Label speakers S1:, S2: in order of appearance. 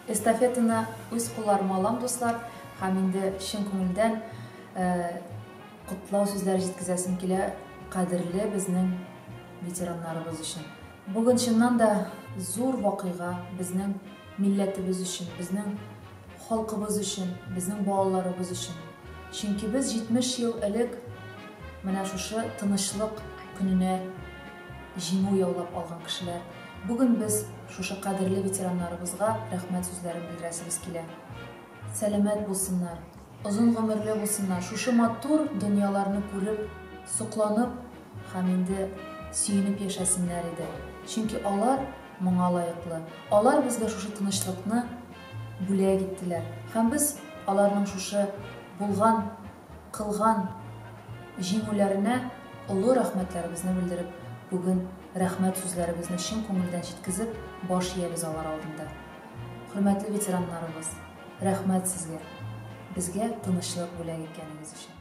S1: Эстафетаны үз кулларыма алам, дуслар, һәм инде чын күңелдән котлау сүзләре җиткезәсем килә кадерле безнең ветераннарыбыз өчен. Бүген чыннан да зур вакыйга безнең милләтебез өчен, безнең халкыбыз өчен, безнең балаларыбыз өчен. Чөнки без 70 ел элек менә шушы тынычлык көненә җиңү яулап алган кешеләр. Бүген без шушы кадерле ветераннарыбызга рәхмәт сүзләрен белдерәсебез килә. Сәламәт булсыннар, озын гомерле булсыннар, шушы матур дөньяларны күреп, сокланып һәм инде сөенеп яшәсеннәр иде. Чөнки алар моңа лаеклы. Алар безгә шушы тынычлыкны бүләк иттеләр. Һәм без аларның шушы булган, кылган җиңүләренә олы рәхмәтләребезне белдереп, бүген рәхмәт сүзләребезне чын күңелдән җиткезеп, баш иябез алар алдында. Хөрмәтле ветераннарыбыз, рәхмәт сезгә! Безгә тынычлык бүләк иткәнегез өчен.